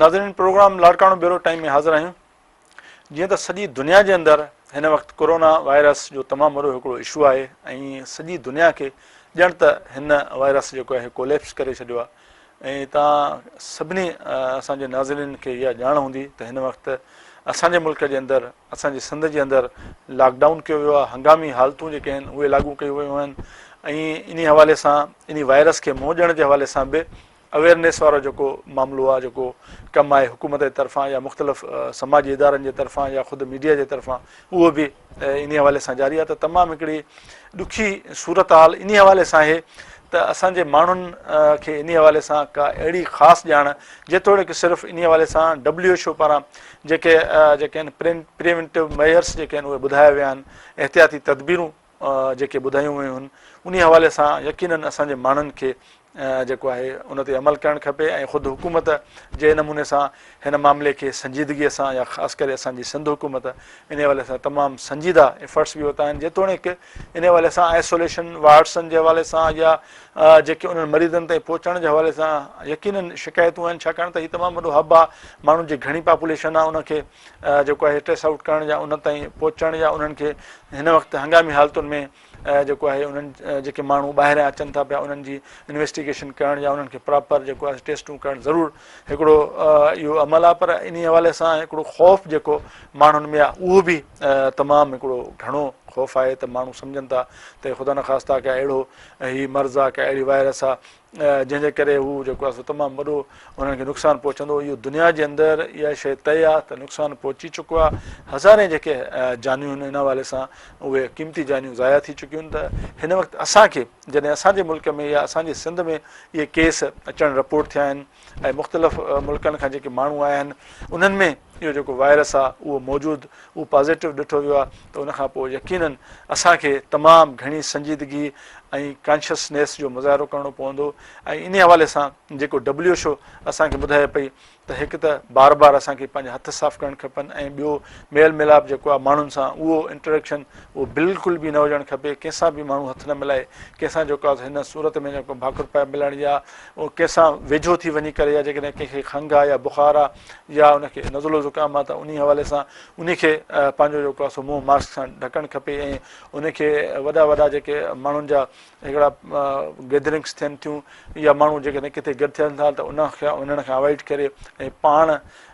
ناظرين programme Larkana bureau time ۾ حاضر آهيون جيئن ته سڄي دنيا جي اندر هن وقت ڪورونا وائرس جو تمام وڏو هڪڙو اشو آهي ۽ سڄي دنيا کي ڄڻ ته هن وائرس جيڪو آهي ڪوليپس ڪري ڇڏيو آهي ۽ تان سڀني اسان جي ناظرين کي اها ڄاڻ هوندي ته هن وقت اسان جي ملڪ جي اندر اسان جي سنڌ جي اندر لاڪ ڊائون ڪيو ويو آهي هنگامي حالتون جيڪي آهن اهي لاڳو ڪيون ويون آهن ۽ انهي حوالي سان انهي وائرس کي منهن ڏيڻ جي حوالي سان به اويئرنيس وارو جيڪو معاملو آهي جيڪو ڪم آهي حڪومت جي طرفان يا مختلف سماجي ادارن جي طرفان يا خود ميڊيا جي طرفان اهو به انهي حوالي سان جاري آهي ته تمام هڪڙي ڏکي صورتحال انهي حوالي سان آهي ته اسان جي ماڻهن کي انهي حوالي سان ڪا اهڙي خاص ڄاڻ جيتوڻيڪ صرف انهي حوالي سان ڊبليو ايڇ او پاران جيڪي جيڪي آهن پريونٽو ميئرس جيڪي آهن اهي ٻڌايا ويا آهن احتياطي تدبيرون جيڪي ٻڌايون ويون آهن انهي حوالي سان يقينن اسان جي ماڻهن کي جيڪو آهي ان تي عمل ڪرڻ کپي ۽ خود حڪومت جنهن نموني سان هن معاملي کي سنجيدگي سان يا خاص ڪري اسان جي سنڌ حڪومت انهي حوالي سان تمام سنجيده افرٽس به ورتا آهن جيتوڻيڪ انهي حوالي سان آئسوليشن وارڊسن جي حوالي سان يا جيڪي انهن مريضن تائين پهچڻ جي حوالي سان يقينن شڪايتون آهن ڇاڪاڻ ته هي تمام وڏو هب آهي ماڻهن جي گهڻي پاپوليشن آهي ان کي جيڪو آهي ٽريس آئوٽ ڪرڻ يا انهن تائين پهچڻ يا انهن کي هن وقت هنگامي حالتن ۾ جيڪو آهي انهن جيڪي ماڻهو ٻاهريان اچن ٿا پيا انهن جي انويسٽيگيشن ڪرڻ يا انهن کي پراپر جيڪو آهي ٽيسٽون ڪرڻ ضرور هڪڙو اهو عمل آهي پر انهي حوالي سان هڪڙو خوف جيڪو ماڻهن ۾ آهي اهو به تمام هڪڙو گهڻو خوف آهي ته ماڻهو سمجهن ٿا ته خدا نخواسته ڪا اهڙو هي مرض آهي ڪا اهڙي وائرس آهي جنهن جي ڪري هو جيڪو آهي سو تمام وڏو انهن کي نقصان پهچندو. اهو دنيا جي اندر اها شيء طئي آهي ته نقصان پهچي چڪو آهي. هزارين جيڪي جانيون آهن ان حوالي سان اهي قيمتي جانيون ضايع ٿي چڪيون آهن ته هن وقت اسان کي جڏهن اسان جي ملڪ ۾ يا اسان جي سنڌ ۾ اهي ڪيس اچڻ رپورٽ ٿيا آهن ۽ مختلف ملڪن کان جيڪي ماڻهو آيا آهن انهن ۾ اهو جيڪو وائرس آهي اهو موجود اهو پازيٽو ڏٺو ويو آهي ته ان کان پوء يقينن اسان کي تمام گهڻي سنجيدگي ۽ ڪانشسنيس جو مظاهرو ڪرڻو پوندو ۽ انهي حوالي سان جيڪو ڊبليو ايڇ او اسان کي ٻڌائي پئي ته هڪ ته بار بار اسان کي پنهنجا هٿ صاف ڪرڻ کپن ۽ ٻيو ميل ميلاپ جيڪو آهي ماڻهن سان اهو انٽريڪشن اهو بلڪل به نه هجڻ کپي ڪنهن سان به ماڻهو هٿ نه ملائي ڪنهن سان جيڪو آهي هن صورت ۾ جيڪو ڀاڪر پائي ملڻ يا ڪنهن سان ويجهو ٿي وڃي ڪري يا جيڪڏهن ڪنهن کي کنگهه آهي يا بخار آهي يا ان کي نزلو زڪام آهي ته انهي حوالي سان انهي کي پنهنجو جيڪو آهي سو منهن ماسڪ سان ڍڪڻ کپي ۽ ان کي وڏا وڏا جيڪي ماڻهن جا هڪڙا گيدرنگس ٿين ٿيون يا ماڻهو جيڪڏهن ڪٿي گڏ ٿين ٿا ته ان کي انهن کان اوائڊ ڪري ۽ پاڻ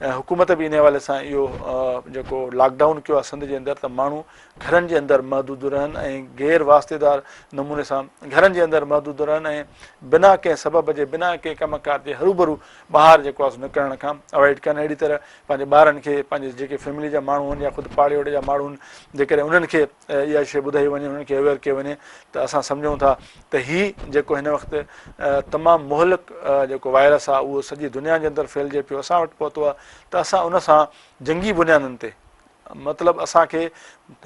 حڪومت به ان حوالي سان اهو جيڪو لاڪ ڊائون ڪيو آهي سنڌ جي اندر ته ماڻهو گهرن جي اندر محدود رهن ۽ غير واسطيدار نموني سان گهرن جي اندر محدود رهن ۽ بنا ڪنهن سبب جي بنا ڪنهن ڪم ڪار جي هروڀرو ٻاهر جيڪو آهي سو نڪرڻ کان اوائڊ ڪن اهڙي طرح پنهنجي ٻارن کي پنهنجي جيڪي فيملي جا ماڻهو آهن يا خود پاڙي اوڙي جا ماڻهو آهن جيڪڏهن انهن کي اها شيء ٻڌائي وڃي انهن کي اويئر ڪيو وڃي ته اسان سمجهون ٿا ته هي جيڪو هن وقت تمام مهلڪ جيڪو وائرس آهي اهو سڄي دنيا جي اندر ڦهلجي پيو اسان وٽ پهتو آهي ته اسان ان سان جنگي بنيادن تي مطلب اسان کي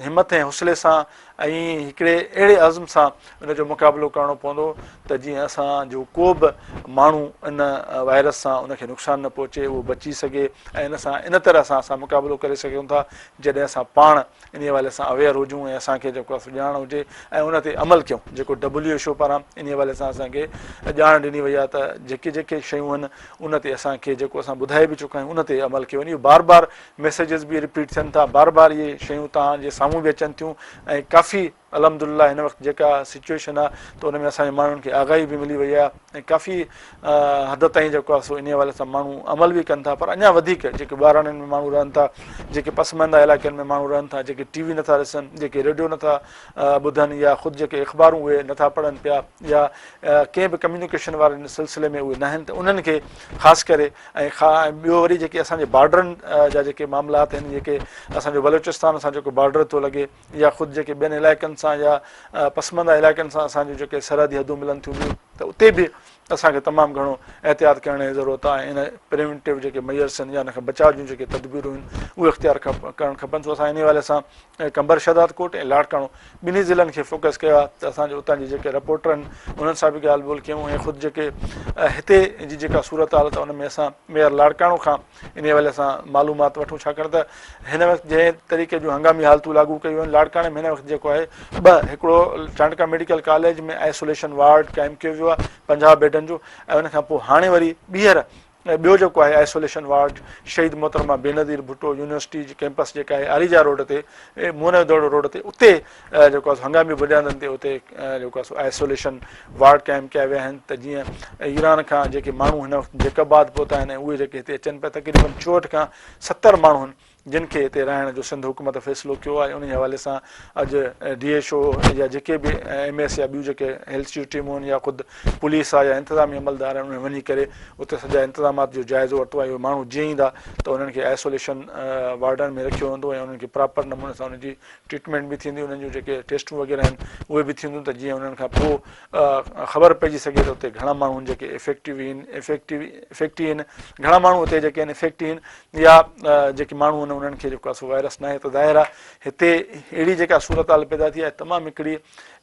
همت ۽ حوصلي سان ۽ هڪڙي اهڙي عزم سان ان جو مقابلو ڪرڻو پوندو ته جيئن اسان جو ڪو به ماڻهو ان وائرس سان ان کي نقصان نه پهچي اهو بچي سگهي ۽ ان سان ان طرح سان اسان مقابلو ڪري سگهون ٿا جڏهن اسان پاڻ انهي حوالي سان اويئر هجون ۽ اسان کي جيڪو آهي سو ڄاڻ هجي ۽ ان تي عمل ڪيون جيڪو ڊبليو ايڇ او پاران انهي حوالي سان اسان کي ڄاڻ ڏني وئي آهي ته جيڪي جيڪي شيون آهن ان تي اسان کي جيڪو اسان ٻڌائي به چڪا آهيون ان تي عمل ڪيو وڃي اهو بار بار ميسيجز به رپيٽ ٿين ٿا بار بار اهي شيون توهان جي سامهون به اچن ٿيون ۽ ڪافي الحمدلله هن وقت جيڪا سچويشن آهي ته ان ۾ اسان جي ماڻهن کي آگاهي به ملي وئي آهي ۽ ڪافي حد تائين جيڪو آهي سو انهي حوالي سان ماڻهو عمل به ڪن ٿا پر اڃا وڌيڪ جيڪي ٻهراڙين ۾ ماڻهو رهن ٿا جيڪي پسمانده علائقن ۾ ماڻهو رهن ٿا جيڪي ٽي وي نٿا ڏسن جيڪي ريڊيو نٿا ٻڌن يا خود جيڪي اخبارون اهي نٿا پڙهن پيا يا ڪنهن به ڪميونيڪيشن واري سلسلي ۾ اهي ناهن ته انهن کي خاص ڪري ۽ ۽ ٻيو وري جيڪي اسان جي بارڊرن جا جيڪي معاملات آهن جيڪي اسان جو بلوچستان سان جيڪو بارڊر ٿو لڳي يا خود جيڪي ٻين علائقن سان يا پسمانده علائقن سان اسان جون جيڪي سرحدي حدون ملن ٿيون ٻيون ته اتي به اسان کي تمام گهڻو احتياط ڪرڻ جي ضرورت آهي ۽ ان پريونٽو جيڪي ميئرس آهن يا ان کان بچاء جون جيڪي تدبيرون آهن اهي اختيار ڪرڻ کپن سو اسان ان حوالي سان قمبر شهداد ڪوٽ ۽ لاڙڪاڻو ٻنهي ضلعن کي فوڪس ڪيو آهي ته اسان جي اتان جي جيڪي رپورٽر آهن انهن سان به ڳالهه ٻولهه ڪيون ۽ خود جيڪي هتي جي جيڪا صورت حال ته ان ۾ اسان ميئر لاڙڪاڻو کان انهي حوالي سان معلومات وٺون ڇاڪاڻ ته هن وقت جنهن طريقي جون هنگامي حالتون لاڳو ڪيون آهن لاڙڪاڻي ۾ هن وقت جيڪو آهي ٻه هڪڙو Chandka medical college ۾ isolation ward قائم ڪيو ويو آهي 50 بيڊن جو ۽ ان کان پوء هاڻي وري ٻيهر ۽ ٻيو جيڪو آهي آئسوليشن وارڊ شهيد محترمه بينظير ڀٽو يونيورسٽي جي ڪيمپس جيڪا آهي آريجا روڊ تي موهن جو دڙو روڊ تي اتي جيڪو آهي سو هنگامي بنيادن تي اتي جيڪو آهي سو آئسوليشن وارڊ قائم ڪيا ويا آهن ته جيئن ايران کان جيڪي ماڻهو هن وقت جيڪب آباد پهتا آهن ۽ اهي جيڪي هتي اچن پيا تقريبن 64 کان 70 ماڻهو آهن جن کي هتي رهائڻ جو سنڌ حڪومت فيصلو ڪيو آهي انهي حوالي سان اڄ ڊي ايڇ او يا جيڪي به ايم ايس يا ٻيون جيڪي هيلٿ جون ٽيمون آهن يا خود پوليس آهي يا انتظامي عملدار آهن انهن وڃي ڪري اتي سڄا انتظامات جو جائزو ورتو آهي اهي ماڻهو جيئن ايندا ته انهن کي آئسوليشن وارڊن ۾ رکيو ويندو ۽ انهن کي پراپر نموني سان انهن جي ٽريٽمينٽ به ٿيندي انهن جون جيڪي ٽيسٽون وغيره آهن اهي به ٿينديون ته جيئن انهن کان پوء خبر پئجي سگهي ته اتي گهڻا ماڻهو آهن جيڪي افيڪٽو آهن افيڪٽو افيڪٽي آهن گهڻا ماڻهو اتي جيڪي آهن افيڪٽي آهن يا جيڪي ماڻهو آهن انهن کي جيڪو آهي سو وائرس ناهي ته ظاهر آهي هتي اهڙي جيڪا صورتحال پيدا ٿي آهي تمام هڪڙي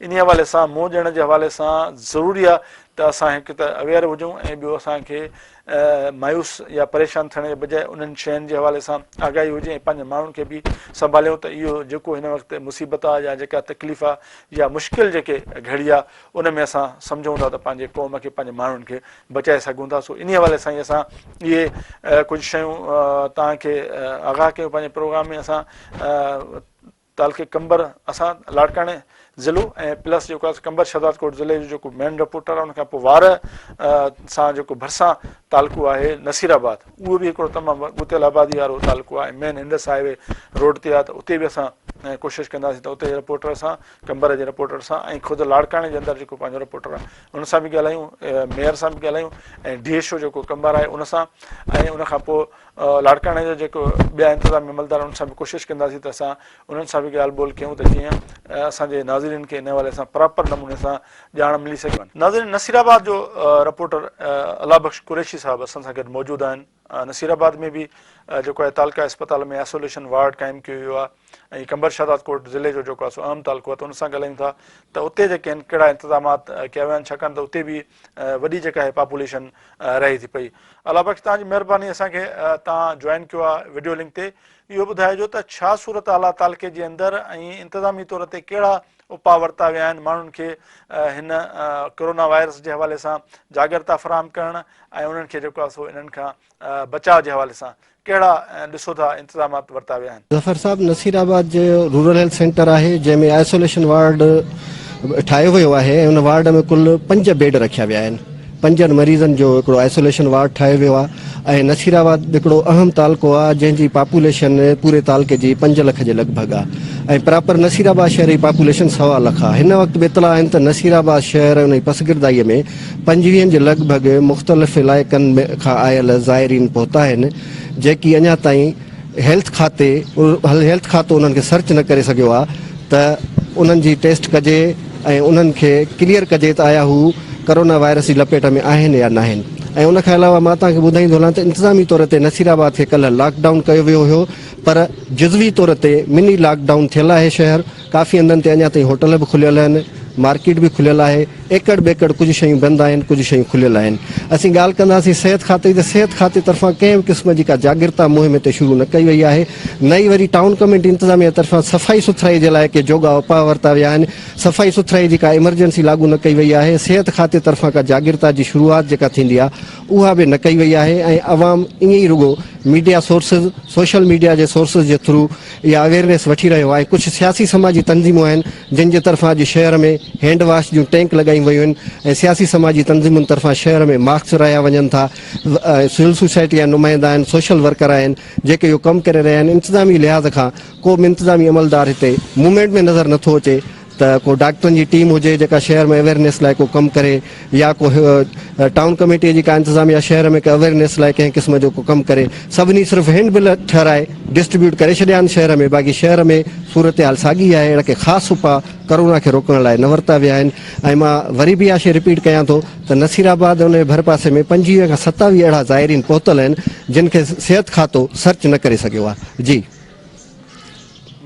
انهي حوالي سان منهن ڏيڻ جي حوالي سان ضروري آهي ته اسان هڪ ته اويئر هجون ۽ ٻيو اسان کي مايوس يا پريشان ٿيڻ جي بجاء انهن شين جي حوالي سان آگاهي هجي ۽ پنهنجي ماڻهن کي به سنڀاليون ته اهو جيڪو هن وقت مصيبت آهي يا جيڪا تڪليف آهي يا مشڪل جيڪي گهڙي آهي ان ۾ اسان سمجهون ٿا ته پنهنجي قوم کي پنهنجي ماڻهن کي بچائي سگهون ٿا سو انهي حوالي سان ئي اسان اهي ڪجهه شيون توهان کي آگاهه ڪيون پنهنجي پروگرام ۾ اسان تعلقي قمبر اسان لاڙڪاڻي ضلعو ۽ پلس جيڪو آهي قمبر شهدادڪوٽ ضلعي جو جيڪو مين رپورٽر آهي ان کان پوء وارهه سان جيڪو ڀرسان تعلقو آهي نصير آباد اهو به هڪڙو تمام ڳتيل آبادي وارو تعلقو آهي مين انڊس هاء وي روڊ تي آهي ته اتي به اسان ڪوشش ڪنداسين ته اتي رپورٽر سان قمبر جي رپورٽر سان ۽ خود لاڙڪاڻي جي اندر جيڪو پنهنجو رپورٽر آهي ان سان به ڳالهايون ميئر سان به ڳالهايون ۽ ڊي ايڇ او جيڪو قمبر آهي ان سان ۽ ان کان پوء لاڙڪاڻي جو جيڪو ٻيا انتظامي عملدار انهن سان به ڪوشش ڪنداسين ته اسان انهن سان به ڳالهه ٻولهه ڪيون ته جيئن اسان جي ناظرين کي ان حوالي سان پراپر نموني سان ڄاڻ ملي سگهي. ناظرين نصير آباد جو رپورٽر الله بخش قريشي صاحب اسان سان گڏ موجود آهن. نصير آباد ۾ به جيڪو آهي تعلقه اسپتال ۾ آئسوليشن وارڊ قائم ڪيو ويو آهي ۽ قمبر شهداد ڪوٽ ضلعي جو جيڪو آهي سو اهم تعلقو آهي ته ان سان ڳالهايون ٿا ته اتي جيڪي آهن ڪهڙا انتظامات ڪيا ويا آهن ڇاڪاڻ ته اتي به وڏي جيڪا آهي پاپوليشن رهي ٿي پئي. الله بخش توهان جي مهرباني اسان کي توهان جوائن ڪيو آهي وڊيو لنڪ تي اهو ٻڌائجو ته ڇا صورتحال آهي تعلقي جي اندر ۽ انتظامي طور تي ڪهڙا اپاء ورتا ويا آهن ماڻهن کي هن ڪورونا وائرس جي حوالي سان جاڳرتا فراهم ڪرڻ ۽ انهن کي جيڪو آهي سو انهن کان بچاء جي حوالي سان ڪهڙا ڏسو ٿا انتظامات ورتا ويا آهن؟ ظفر صاحب نصير آباد جو رورل هيلٿ سينٽر آهي جنهن ۾ آئسوليشن وارڊ ٺاهيو ويو آهي ۽ ان وارڊ ۾ ڪل پنج بيڊ رکيا ويا آهن پنجن مريضن جو هڪڙو آئسوليشن وارڊ ٺاهيو ويو آهي ۽ نصير آباد هڪڙو اهم تعلقو آهي جنهن جي پاپوليشن پوري تعلقي جي پنج لک جي لڳ ڀڳ آهي ۽ پراپر نصير آباد شهر جي پاپوليشن سوا لک آهي هن وقت به اطلاع آهن ته نصير آباد شهر ۽ ان جي پسگردائي ۾ پنجويهن جي لڳ ڀڳ مختلف علائقن کان آيل زائرين پهتا آهن جيڪي اڃا تائين هيلٿ کاتي هيلٿ کاتو انهن کي سرچ نه ڪري سگهيو آهي ته انهن جي ٽيسٽ ڪجي ۽ انهن کي ڪليئر ڪجي ته آيا هو ڪرونا وائرس جي لپيٽ ۾ آهن يا ناهن ۽ ان کان علاوه مان توهان کي ٻڌائيندو هلان ته انتظامي طور تي نصير آباد کي ڪلهه لاڪ ڊائون ڪيو ويو هيو پر جزوي طور تي مني لاڪ ڊائون ٿيل آهي شهر ڪافي هنڌن تي اڃا تائين هوٽل به کليل آهن، مارڪيٽ به کليل آهي، ايڪڙ ٻيڪڙ ڪجهه شيون بند آهن، ڪجهه شيون کليل آهن. اسين ڳالهه ڪنداسين صحت کاتي جي ته صحت کاتي طرفان ڪنهن به قسم جي ڪا جاڳرتا مهم هتي شروع نه ڪئي وئي آهي، نه ئي وري ٽائون ڪميٽي انتظاميه طرفان صفائي سٿرائي جي لاء ڪي جوڳا اپاء ورتا ويا آهن، صفائي سٿرائي جي ڪا ايمرجنسي لاڳو نه ڪئي وئي آهي، صحت کاتي طرفان ڪا جاڳرتا جي شروعات جيڪا ٿيندي آهي اها به نه ڪئي وئي آهي ۽ عوام ائين ئي رڳو ميڊيا سورسز، سوشل ميڊيا جي سورسز جي ٿرو اها اويئرنيس وٺي رهيو آهي ڪجهه سياسي سماجي تنظيمون آهن جن جي طرفان اڄ شهر ۾ هينڊ واش جون ٽينڪ لڳايون ويون آهن ۽ سياسي سماجي تنظيمن طرفان شهر ۾ ماسڪ ورهايا وڃن ٿا ۽ سول سوسائٽي جا نمائندا آهن سوشل ورڪر آهن جيڪي اهو ڪم ڪري رهيا آهن انتظامي لحاظ کان ڪو به انتظامي عملدار هتي موومينٽ ۾ نظر نٿو اچي ته ڪو ڊاڪٽرن جي ٽيم هجي جيڪا شهر ۾ اويئرنيس لاء ڪو ڪم ڪري يا ڪو ٽائون ڪميٽي جي ڪا انتظاميا شهر ۾ ڪا اويئرنيس لاء ڪنهن قسم جو ڪو ڪم ڪري سڀني صرف هينڊ بل ٺهرائي ڊسٽريبيوٽ ڪري ڇڏيا آهن شهر ۾ باقي شهر ۾ صورتحال ساڳي آهي اهڙا ڪي خاص اپاء ڪرونا کي روڪڻ لاء نه ورتا ويا آهن ۽ مان وري به اها شيء رپيٽ ڪيان ٿو ته نصير آباد ان جي ڀرپاسي ۾ 25 کان 27 اهڙا زائرين پهتل آهن جن کي صحت کاتو سرچ نه ڪري سگهيو آهي جي.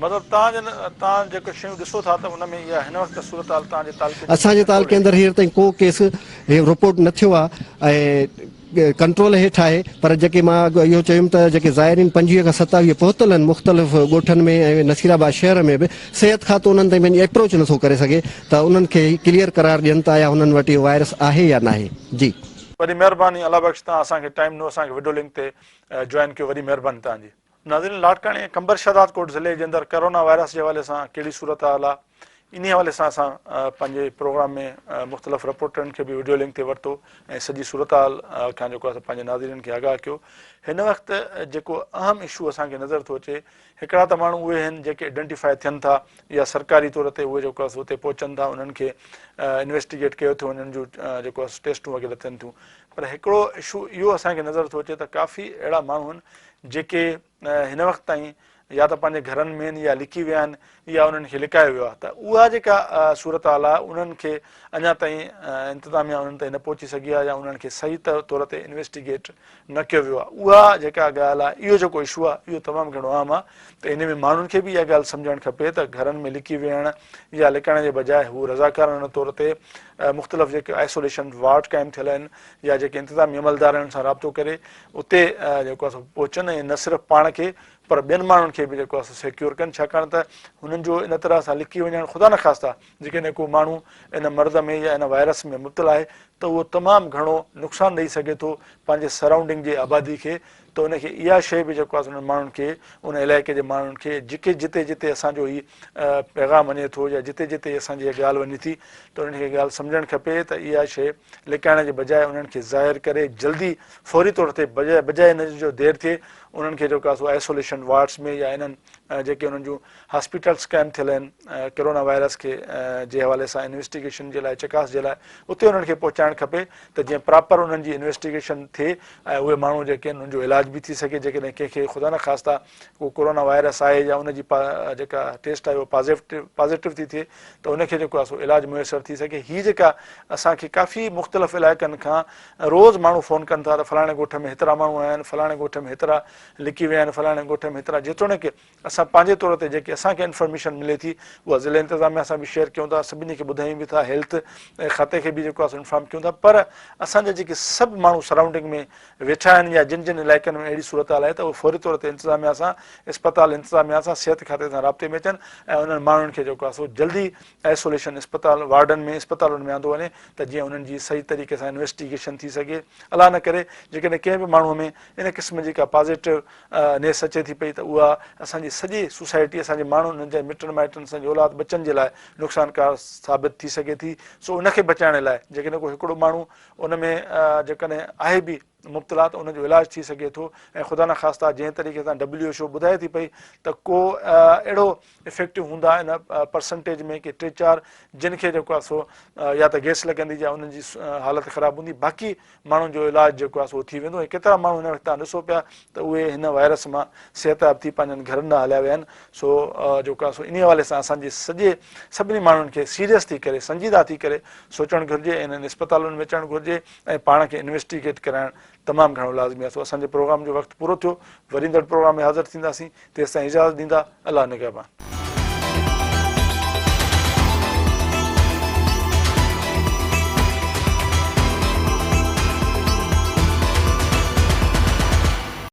مطلب توهان جن توهان جيڪو شيون ڏسو ٿا ته ان ۾ اها هن وقت صورتحال توهان جي تعلقي جي اسان جي تعلقي اندر هينئر تائين ڪو ڪيس رپورٽ نه ٿيو آهي ۽ ڪنٽرول هيٺ آهي پر جيڪي مان اڳ اهو چيم ته جيڪي زائرين 25 کان 27 پهتل آهن مختلف ڳوٺن ۾ ۽ نصير آباد شهر ۾ به صحت کاتو انهن تائين پنهنجي ايپروچ نٿو ڪري سگهي ته انهن کي ڪليئر قرار ڏين ته آيا هنن وٽ اهو وائرس آهي يا ناهي جي. وڏي مهرباني الله بخش توهان اسان کي ٽائيم ڏنو اسان کي وڊيو لنڪ تي جوائن ڪيو وڏي مهرباني توهان جي. ناظرين لاڙڪاڻي ۽ قمبر شهدادڪوٽ ضلعي جي اندر ڪرونا وائرس جي حوالي سان ڪهڙي صورتحال آ انهي حوالي سان اسان پنهنجي پروگرام ۾ مختلف رپورٽرن کي به وڊيو لنڪ تي ورتو ۽ سڄي صورتحال کان جيڪو آ پنهنجي ناظرين کي آگاهه ڪيو هن وقت جيڪو اهم اشو اسان کي نظر ٿو اچي هڪڙا ته ماڻهو اهي آهن جيڪي ايڊنٽيفائي ٿين ٿا يا سرڪاري طور تي اهي جيڪو آ سو اتي پهچن ٿا انهن کي انويسٽيگيٽ ڪيو ٿو وڃي انهن جون جيڪو آ سو ٽيسٽون وغيره ٿين ٿيون پر هڪڙو اشو اهو اسان کي نظر ٿو اچي ته ڪافي اهڙا ماڻهو آهن جيڪي هن وقت تائين يا ته پنهنجي گهرن ۾ آهن يا لڪي ويا آهن يا انهن کي لڪايو ويو آهي ته اها جيڪا صورتحال آهي انهن کي اڃا تائين انتظاميا انهن تائين نه پهچي سگهي آهي يا انهن کي صحيح طور تي انويسٽيگيٽ نه ڪيو ويو آهي اها جيڪا ڳالهه آهي اهو جيڪو اشو آهي اهو تمام گهڻو اهم آهي ته ان ۾ ماڻهن کي به اها ڳالهه سمجهڻ کپي ته گهرن ۾ لڪي ويهڻ يا لڪڻ جي بجاء هو رضاڪارانه طور تي مختلف جيڪي آئسوليشن وارڊ قائم ٿيل آهن يا جيڪي انتظامي عملدار آهن انهن سان رابطو ڪري اتي جيڪو آهي سو پهچن ۽ نه صرف پاڻ کي پر ٻين ماڻهن کي به جيڪو آهي سو سيڪيور ڪن ڇاڪاڻ ته هنن جو ان طرح سان لڪي وڃڻ خدا نخواسته جيڪڏهن ڪو ماڻهو ان مرض ۾ يا ان وائرس ۾ مبتلا آهي ته اهو تمام گهڻو نقصان ڏئي سگهي ٿو پنهنجي سرائونڊنگ جي آبادي کي ته ان کي اها شيء به جيڪو آهي سو انهن ماڻهن کي ان علائقي جي ماڻهن کي جيڪي جتي جتي اسان جو هي پيغام وڃي ٿو يا جتي جتي اسان جي ڳالهه وڃي ٿي ته انهن کي ڳالهه سمجهڻ کپي ته اها شيء لڪائڻ جي بجاء انهن کي ظاهر ڪري جلدي فوري طور تي بجاء ان جو دير ٿئي انهن کي جيڪو آهي سو آئسوليشن وارڊس ۾ يا انهن جيڪي انهن جون هاسپيٽلس قائم ٿيل آهن ڪرونا وائرس کي جي حوالي سان انويسٽيگيشن جي لاء چڪاس جي لاء اتي انهن کي پهچائڻ کپي ته جيئن پراپر انهن جي انويسٽيگيشن ٿئي ۽ اهي ماڻهو جيڪي آهن انهن جو علاج به ٿي سگهي جيڪڏهن ڪنهن کي خدا نخواسته ڪو ڪرونا وائرس آهي يا ان جي جيڪا ٽيسٽ آهي اها پازيٽو ٿي ٿئي ته ان کي جيڪو آهي سو علاج ميسر ٿي سگهي هي جيڪا اسان کي ڪافي مختلف علائقن کان روز ماڻهو فون ڪن ٿا ته فلاڻي ڳوٺ ۾ هيترا ماڻهو آيا آهن فلاڻي ڳوٺ ۾ هيترا لڪي ويا آهن فلاڻي ڳوٺ ۾ هيترا جيتوڻيڪ اسان پنهنجي طور تي جيڪي اسان کي انفارميشن ملي ٿي اها ضلعي انتظاميا سان به شيئر ڪيون ٿا سڀني کي ٻڌايون به ٿا هيلٿ کاتي کي به جيڪو آهي سو انفارم ڪيون ٿا پر اسان جا جيڪي سڀ ماڻهو سرائونڊنگ ۾ ويٺا آهن يا جن جن علائقن ۾ اهڙي صورتحال آهي ته اهي فوري طور تي انتظاميا سان اسپتال انتظاميا سان صحت کاتي سان رابطي ۾ اچن ۽ انهن ماڻهن کي جيڪو آهي سو جلدي آئسوليشن اسپتال وارڊن ۾ اسپتالن ۾ آندو وڃي ته جيئن انهن جي صحيح طريقي سان انويسٽيگيشن ٿي سگهي الله نه ڪري جيڪڏهن ڪنهن به ماڻهو ۾ ان قسم جي ڪا پازيٽو نيس اچي ٿي پئي ته اها اسان جي سڄي سوسائٽي اسان جي ماڻهن انهن جي مٽن مائٽن اسان جي اولاد ٻچن جي لاء نقصانڪار ثابت ٿي سگهي ٿي سو ان کي بچائڻ لاء جيڪڏهن ڪو هڪڙو ماڻهو ان ۾ جيڪڏهن آهي به مبتلا ته ان جو علاج ٿي سگهي ٿو ۽ خدا نخواسته جنهن طريقي سان ڊبليو ايڇ او ٻڌائي ٿي پئي ته ڪو اهڙو افيڪٽو هوندا ان پرسنٽيج ۾ ڪي ٽي چار جن کي جيڪو آهي سو يا ته گيس لڳندي يا انهن جي حالت خراب هوندي باقي ماڻهن جو علاج جيڪو آهي سو ٿي ويندو ۽ ڪيترا ماڻهو هن وقت تان ڏسو پيا ته اهي هن وائرس مان صحتياب ٿي پنهنجن گهرن ڏانهن هليا ويا آهن سو جيڪو آهي سو انهي حوالي سان اسان جي سڄي سڀني ماڻهن کي سيريس ٿي ڪري سنجيده ٿي ڪري سوچڻ گهرجي ۽ انهن اسپتالن ۾ اچڻ گهرجي ۽ پاڻ کي انويسٽيگيٽ ڪرائڻ تمام گهڻو لازمي آهي سو اسان جي پروگرام جو وقت پورو ٿيو وري ايندڙ پروگرام ۾ حاضر ٿينداسين تيستائين اجازت ڏيندا الله نگهبان.